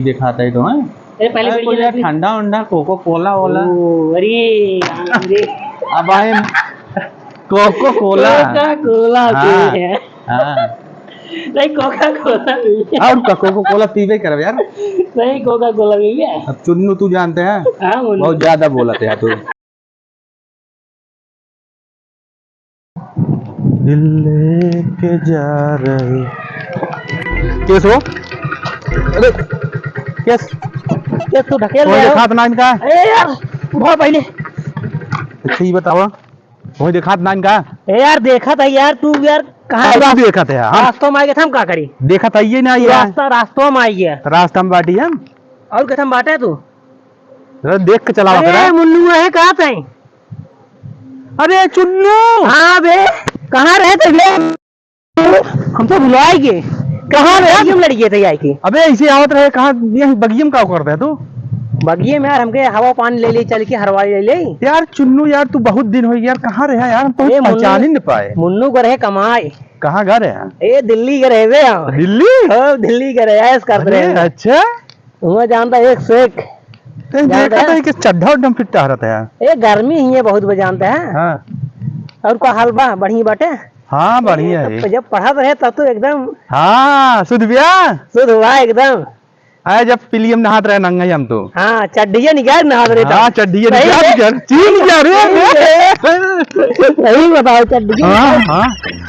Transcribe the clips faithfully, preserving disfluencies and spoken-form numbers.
देखात है तो, हैं? अरे, पहले अरे, बीड़ी कोई यार लगी। ठंडा उंडा, कोको कोला वोला। ओ, अरे, अरे। अब आए कोको कोला। कोका कोला हाँ, पी है। हाँ। नहीं, कोका कोला पी है। और का, कोको कोला पीबे करब यार। नहीं, कोका कोला पी है। अब चुन्नू तू जानते हैं? हाँ, मुन्नू। बहुत ज्यादा बोलत है तू। दिल लेके जा रहे। केस हो? अरे, केस? केस तू ढकेल कोई रहे हो? देखात ना इनका? अरे यार, उठा पहले। अच्छा, ये बतावा, कोई देखात ना इनका? ए यार, देखत है यार, तू यार, कहाँ अरे, रास-, देखत है, हम रास्ता में आइगे, हम का करी? देखत है ये ना, तू ये रास्ता, रास्ता में आइगे। रास्ता में बाटी हम। और कथम बाटे तू? अरे देख के चलावा अरे करा। मुन्नू है, कहाँ थे? अरे चुन्नू। हाँ बे, कहाँ रहे थे बे? हम तो भुलाए गए। कहाँ रहे? हम लड़ गए थे आए के। अबे ऐसे आवत रहे, कहाँ यही बगियम का करत है तू? बगिये में यार हमके हवा पानी ले ले, चल के हरवाई ले ले। यार चुन्नू यार, तू बहुत दिन हो यार, कहाँ रहे यार, हम तो ए मुन्नू, पहचान ही नहीं पाए। मुन्नू को रहे कमाए। कहाँ घर है? ए दिल्ली के रहे बे हम। दिल्ली? हाँ, दिल्ली के रहे, ऐश करत अरे, रहे। अच्छा। हुआ जानता एक से एक। ए, जानता देखा है? था कि चड्ढा उड्ढा में फिट टहरत है। ए, गर्मी ही है बहुत बा जानता है। हाँ। और का हाल बा? बढ़िया बाटे? हाँ, बढ़िया ए, है। जब पढ़त रहे तब तो एकदम हाँ, शुद्ध बिया? शुद्ध हुआ एकदम। अरे, जब पिलियम नहात रहे नंगा ही हम तो। हाँ, चड्ढिया निकाल नहात रहे हाँ, तब। चड्ढिया सही निकाल है। निकाल, चीन जा रे। सही है। सही बताओ, चड्ढिया हाँ, निकाल। हाँ।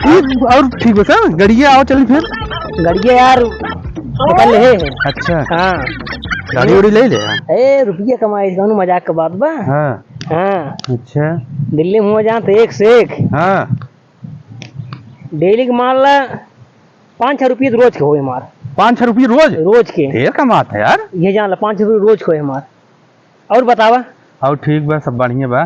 ई, और ठीक बा, गड़िया आओ चली फिर। गड़िया यार, निकल ले है। अच्छा। हाँ। गाड़ी उड़ी ले ले। ए, रुपया कमाए, कौनो मजाक का बात बा? हाँ। हाँ। अच्छा। दिल्ली में हुआ जान तो एक से एक। हाँ। डेली के मान ला, पाँच छह रुपये तो रोज के होए हमार। पाँच छह रुपये रोज? रोज के। ढेर कमात है यार। ये जान ला, पाँच छह रुपये रोज के होए हमार। और बतावा? और ठीक बा, सब बढ़िया बा।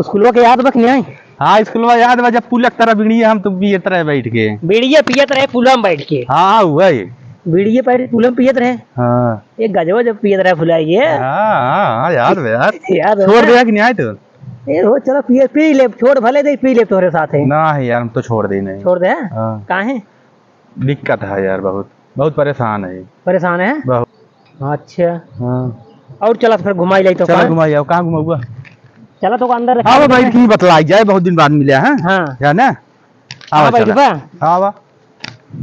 स्कूलवा के याद बा कि नहीं? हाँ, स्कूलवा याद बा, जब पुलक तरह बीड़िए हम तो पियत रहे बैठ के। बीड़िए पियत रहे पुलम बैठ के। हाँ, वही। बीड़िए पहले पुलम पियत रहे। हाँ। एक गजवा जब पियत रहे भुलाइए। हाँ, हाँ, हाँ, याद बा यार। याद हो छोड़ ना? दे कि नहीं आए तो? ए, हो, चलो, पिए, पी ले, छोड़ भले दे, पी ले तोहरे साथे। ना है यार, हम तो छोड़ दे नहीं। छोड़ दे? हाँ। काहे? दिक्कत है यार, बहुत, बहुत परेशान है। परेशान है? बहुत। अच्छा। हाँ। और चला तो फिर घुमाई लाई तो चला कहाँ? घुमाई आओ, कहाँ घुमाऊगा? चला तो अंदर रखा हाँ, दे। भाई, की बतलाई जाए, बहुत दिन बाद मिले हैं। हाँ। है ना? हाँ, आवा, भाई, चला। दीपा। आवा।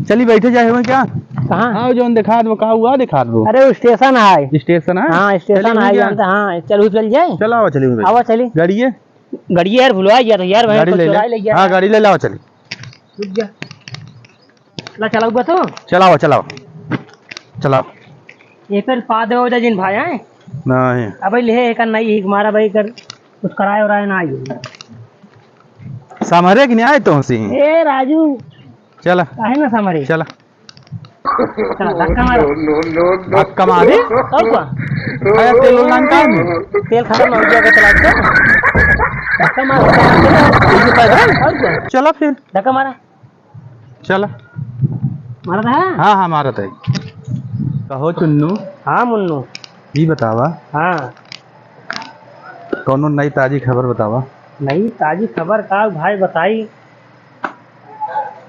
चली बैठे जाए हुए क्या? कहाँ? हाँ, जौन देखात वो, कहाँ हुआ देखात वो? अरे, वो स्टेशन है। स्टेशन है? हाँ, स्टेशन चली है, हुई क्या? जानते, हाँ, चल, हुई चल जाए। चला, आवा, चली हुई बैठ। आवा, चली। गाड़िए? गाड़िए यार, भुलवा गया था यार, मैं गाड़ी तो ले ले। चुराई ले गया हाँ, था। गाड़ी ले लाओ, चली। रुक जा। ला, चलाऊबा तो? चलाओ, चलाओ। चलाओ। ये फिर पा दे हो जा जिन भाई, हैं? नहीं। अबे ले, एक नहीं, एक मारा भाई कर, कुछ कराए उराए ना आई। समरे कि नहीं आए तो हंसी? ए राजू। चला। काहे ना समरे? चला। चला, धक्का मारा। धक्का मारे? और क्या? अरे, तेल उल लान का में? तेल खत्म हो गया, चला के। धक्का मारा। ये पैदल? और क्या? चला फिर। धक्का मारा। चला। मारा था? हाँ, हाँ, मारा था। कहो चुन्नू। हाँ, मुन्नू। ई बतावा। हाँ। कौनो नई ताजी खबर बतावा। नई ताजी खबर का भाई बताई?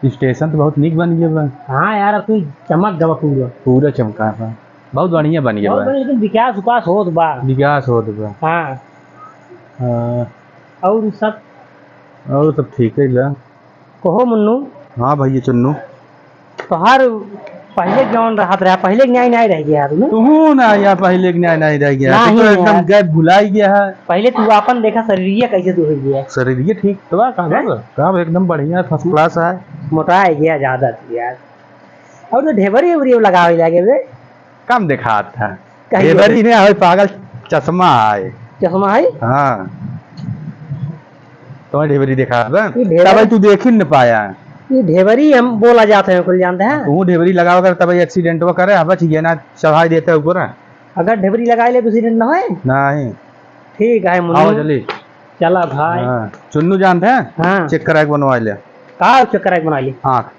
स्टेशन तो बहुत नीक बन गया बा। हाँ यार, अब तू चमक गवा पूरा। पूरा चमका बा। बहुत बढ़िया बन गया बहुत बा। बढ़िया, लेकिन विकास उकास होत बा। विकास होत बा। हाँ। हाँ। और सब? और सब ठीक है बा। कहो मुन्नू। हाँ भैया चुन्नू। तोहार पहिले जौन रहत रहा, पहिले के न्याय नाय रह गया आदमी। तू ना यार, पहिले के न्याय नाय रह गया। तू नहीं तो एकदम यार। गैप भुलाई गया है। पहिले तू आपन देखा, शरीरिया कैसे तू हो गया। शरीरिया ठीक तो बा, का हैं? बा? का बा? एकदम बढ़िया, first class है। मोटा है गया ज्यादा तू यार। और तो ढेबरी उबरी लगावे लागे बे। कम देखात है। कहिए। ढेबरी नहीं है पागल, चश्मा है। चश्मा है? हाँ। तुम्हें ढेबरी देखात बा? ये ढेबरी तब तू देख ही न पाया। ये ढेबरी हम बोला जाते हैं, कुल जानते हैं। तू ढेबरी लगावा कर तब accident वो करे, हवा चीजें ना चढ़ाई देते ऊपर। अगर ढेबरी लगाई ले तो accident ना होए? नहीं। ठीक है मुन्नू। आओ जल्दी। चला भाई। हाँ। चुन्नू जानते हैं? हाँ। Check करा के बनवा ले। का check करा के बनवा ले? हाँ।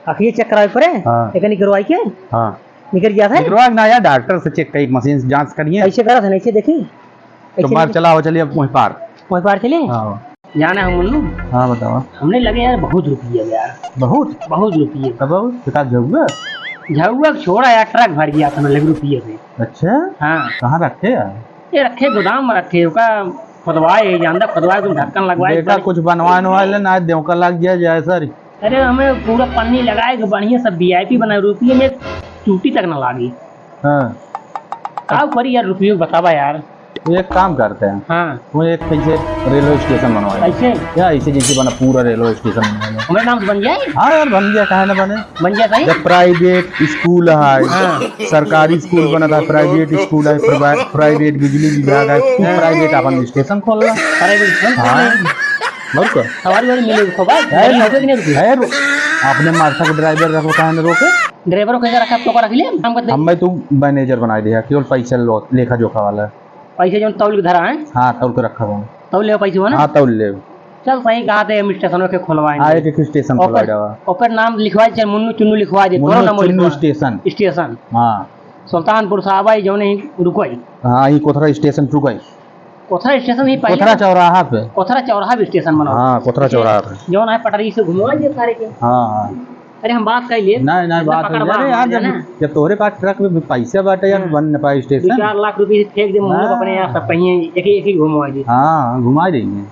आँखिए check करावे पड़े? हाँ। एक निकरवाई के? हाँ। निकर गया था? निकरवा ना यार, डॉक्टर से check करी, मशीन से जाँच करिए। ऐसे करा था, ऐसे देखी। तो ऐसे मार देखी। चलाओ, चलिए अब वहीं पार। वहीं पार चलिए? हाँ। जाना है मुन्नू? हाँ, बताओ। हमने लगे यार बहुत रुपये यार। बहुत? बहुत रुपये। तब बहुत? किताब जाऊँगा? झउआ के छोड़ा यार, ट्रक भर गया था मतलब रुपये से। अच्छा? हाँ। कहाँ रखे यार? ये रखे, गोदाम में रखे, ओका खोदवाए है, जानता खोदवाए, तुम ढक्कन लगवाए, देखा, बड़े कुछ बनवाए बनवाए ले ना, देवका लग गया जाए सर। अरे, हमें पूरा पन्नी लगाए के बढ़िया सब V I P बनाए, रुपये में चूटी तक ना लागी। हाँ। का करी यार, रुपये बतावा यार। तो एक काम करते हैं। हाँ। वो एक ऐसे रेलवे स्टेशन बनवाए। ऐसे? या ऐसे जैसे बना पूरा रेलवे स्टेशन बनवाए। हमारे नाम से बन जाए? हाँ यार, बन गया, काहे ना बने? बन जाए सही? जब प्राइवेट स्कूल है, हाँ। सरकारी स्कूल बना था, प्राइवेट स्कूल है, प्राइवे-, प्राइवेट बिजली विभाग है, तू हाँ। प्राइवेट अपन स्टेशन खोल ला। प्राइवेट स्टेशन खोल हाँ। ला। और का? सवारी वारी मिले, खबर? है, गाड़ी रोके कि नहीं रुके? है, रो-, अपने मार्था को ड्राइवर रखो, काहे ना रोके? ड्राइवर को कैसे रखा, तो का रख ले? हम कहते हम भाई तू मैनेजर बना दिया, केवल पैसा लो, लेखा जोखा वाला। पैसे जौन तौल के धरा है? हाँ, तौल के रखा बा। तौल लेव पैसे हो ना? हाँ, तौल लेव। चल, सही कहा थे, हम स्टेशनों के खुलवाएंगे। हाँ, एक, एक स्टेशन ओकर, खुलवा देवा। ओकर नाम लिखवा दे, चल, मुन्नू चुन्नू लिखवा दे, मुन्नू तोरो नाम चुन्नू लिखवा। स्टेशन। स्टेशन। हाँ। सुल्तानपुर से आवा ही, जौन ही रुको ही। हाँ, ये कोथरा स्टेशन रुको ही। कोथरा स्टेशन ही पहले कोथरा चौराहा पे। कोथरा चौराहा भी स्टेशन बना। हाँ, कोथरा चौराहा पे। जौन है पटरी से घुमवा दे सारे के। हाँ, हाँ। अरे, हम बात कर लिए। नहीं, नहीं, इतना बात पकड़ नहीं। बा अरे यार, हमारे, जब, है ना? जब तोहरे पास ट्रक में भी पैसा बाटे यार, हाँ। बन न पाए दो स्टेशन। चार लाख रुपये फेंक दे मुंह हाँ। अपने यहाँ, सब कहीं एक ही, एक ही घुमवा दे। हाँ, घुमा देंगे।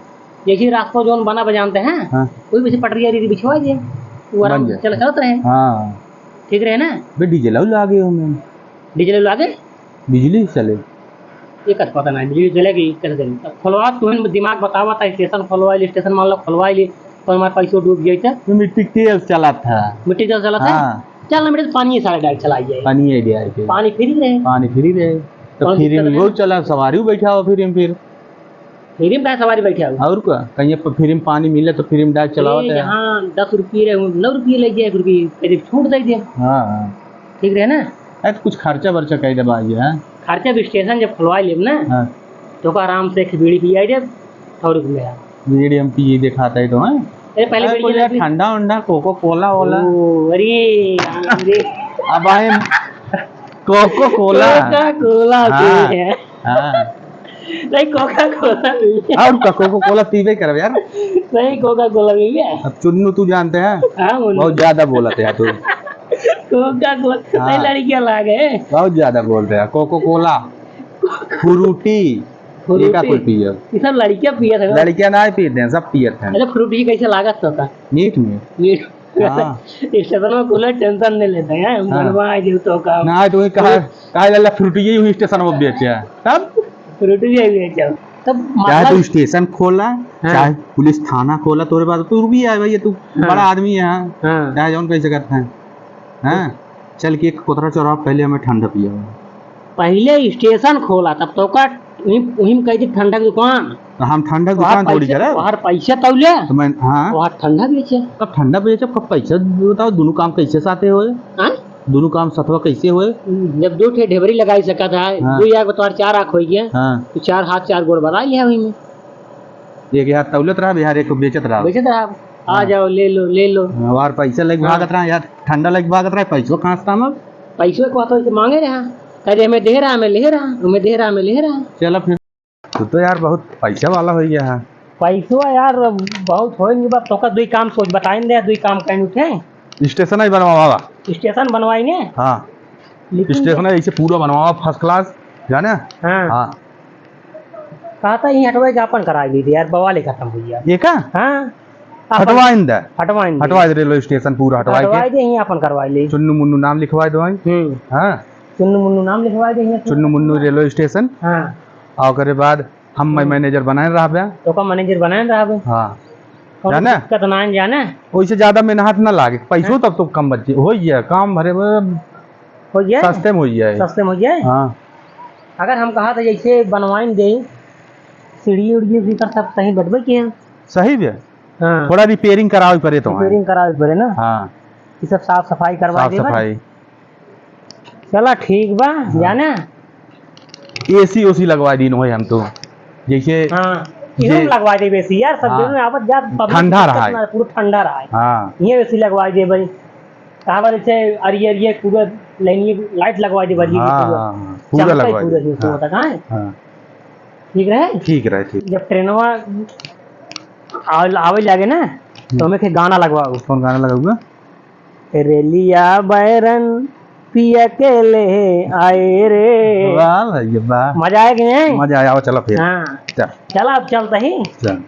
जैसे रास्ता जोन बना बजानते हैं, हाँ। वही वैसे पटरिया री बिछवा दे, वो आराम बन जाए। चल, चलत रहे। हाँ। ठीक रहे ना? बे, डीजल लागे हो में। डीजल लागे? बिजली से चले। ये कस पता नहीं, बिजली चलेगी, कैसे चलेगी? अब खोलवा, तुम्हें दिमाग बतावा था, स्टेशन खोलवा ले, स्टेशन मान लो खोलवा ले, तो हमारा पैसो डूब जाए तो? ये मिट्टी तेल चला था। मिट्टी तेल चला था? हाँ। चल ना, मिट्टी पानी सारा डाल चला जाए। पानी है दिया है फिर। पानी फ्री रहे। पानी फ्री रहे। तो कौन फ्री दिक्कत में है? वो चला, सवारी बैठा हो फ्री में फिर। फ्री में काहे सवारी बैठा हो? और का? कहीं पर फ्री में पानी मिले तो फ्री में डाल चलावत ए, है। जहाँ दस रुपये रहे, नौ रुपये ले जाए, एक रुपये करीब छूट दे दे। हाँ, हाँ। ठीक रहे ना? अरे, तो कुछ खर्चा बर्चा कह दे भाई, हैं? खर्चा भी स्टेशन जब खुलवा लेब ना, हाँ। तो ओका आराम से एक बीड़ी पियाई देब, सौ रुपये में। बीड़ी हम पिए दिखाता है तो, हैं? अरे, पहले अरे, बीड़ी कोई जला यार पी। ठंडा उंडा, कोको कोला वोला। ओ, अरे, अरे। अब आए कोको कोला। कोका कोला हाँ, पी है। हाँ। नहीं, कोका कोला पी है। और का, कोको कोला पीबे करब यार। नहीं, कोका कोला पी है। अब चुन्नू तू जानते हैं? हाँ, मुन्नू। बहुत ज्यादा बोलत है तू। कोका कोला, हाँ। नहीं, लड़कियाँ लागे। बहुत ज्यादा बोलते हैं। Coca Cola, Frooti, Frooti. ये का कोई पिए? ये सब लड़कियाँ पिए थे। लड़कियाँ ना पिए थे, सब पिए थे। अच्छा, फ्रूटी कैसे लागत तो का? मीठ मीठ। मीठ। हाँ। स्टेशन में कूलर टेंशन नहीं लेते हैं, हम हाँ। बनवा आए जो तो काम। ना, तो वही कहा, तो कहा लल्ला फ्रूटी यही हुई स्टेशन में बेचे हैं। तब? फ्रूटी यही बेचे हैं। तब चाहे मतलब तू स्टेशन खोला, हाँ। चाहे पुलिस थाना खोला, तोरे पास तू भी आए भैया, तू हाँ। बड़ा आदमी है, हाँ। हाँ। चाहे जौन कैसे करते हैं। हाँ, चल के एक कोतरा चौराहा पहले हमें ठंडा पिया। पहले स्टेशन खोला, तब तो का वहीं, वहीं में कह दी ठंडा की दुकान। तो हम ठंडा की वहाँ दुकान थोड़ी पैसे, करे। वहाँ पैसे तौले। तो मैं, हाँ। वहाँ ठंडा बेचे। अब ठंडा बेचे, अब पैसा बताओ, दोनों काम कैसे साथे होए? हाँ? दोनों काम सथवा कैसे होए? जब दो ठे ढेबरी लगाई सकत है, हाँ। दो यार बतवार चार आँख हो गया, हाँ। तो चार हाथ चार गोड़ बना लिया वहीं में। एक यार तौलत रहा, यार एक बेचत रहा। बेचत रहा। आ हाँ। जाओ, ले लो, ले लो। हाँ, और पैसा लग हाँ। भागत रहा, यार ठंडा लग भागत रहा, पैसो कहाँ से था हम? पैसो को तो मांगे रहा, कहे हमें दे रहा, हमें ले रहा, हमें दे रहा, हमें ले रहा। चलो फिर, तू तो यार बहुत पैसा वाला हो गया है। पैसो यार बहुत होए नहीं, बस तोका दुई काम सोच बताइन दे, दुई काम कहीं उठे। स्टेशन ही बनवावा। स्टेशन बनवाई ने? हाँ। लेकिन स्टेशन है, इसे पूरा बनवावा first class, जाने? हाँ। हाँ। कहा था यहीं हटवाए के आपन कराई ली थी यार, बवाल ही खत्म हुई यार। ये का? हाँ। अपन हटवाइन दे। हटवाइन दे। हटवाए दे रेलवे स्टेशन पूरा हटवाए के। हटवाए दे, यहीं आपन करवाई ली। चुन्नू मुन्नू नाम लिखवाए दो भाई। हम्म। हाँ। चुन्नू मुन्नू नाम लिखवाए दे यहीं। चुन्नू मुन्नू रेलवे स्टेशन। हाँ। और ओकरे बाद हम हम्म। मैनेजर बनाए रहबे। तो का मैनेजर बनाए रहबे? हाँ। कौनो जाने? दिक्कत ना है, जाने? ओइसे ज्यादा मेहनत ना लागे, पैसो हाँ। तब तो कम बचे, हो गया काम भरे में हो जाए? सस्ते में हो जाए। सस्ते में हो जाए? हाँ। अगर हम कहा तो जैसे बनवाइन दे, सीढ़ी उड़िए भी कर सब सही बटबे के हैं। सही बे? हाँ। थोड़ा रिपेयरिंग करावे पड़े तो हैं। रिपेयरिंग करावे पड़े ना? हाँ। ये सब साफ सफाई करवा साफ देबे। सफाई। चला ठीक बा, हाँ। जाने? एसी ओसी लगवा दीन होए हम तो। जैसे हाँ, इधर जे लगवा देबे एसी यार, सब हाँ। जगह में आवत जात public ठंडा दिक्कत रहा है। ना, पूरा ठंडा रहा है। हाँ। ये एसी लगवा देबे। कहाँ पर जैसे अरिये, अरिये पूरा लाइनिये लाइट लगवा देबे, अरिये हाँ, पूरा। हाँ, हाँ, पूरा चमकाई लगवा पूरा देबे। जो हाँ। होता कहाँ है? हाँ। ठीक रहे? ठीक रहे, ठीक। जब ट्रेनवा आवे, आवे लागे ना, तो हम्म। हमें के गाना लगवाओ। कौन गाना लगाऊंगा? रेलिया बैरन पिया के ले आए रे। वाह भैया, वाह। मजा आया कि नहीं? मजा आया, आओ, चलो फिर। हाँ। चल। चला, अब चलते ही। चल।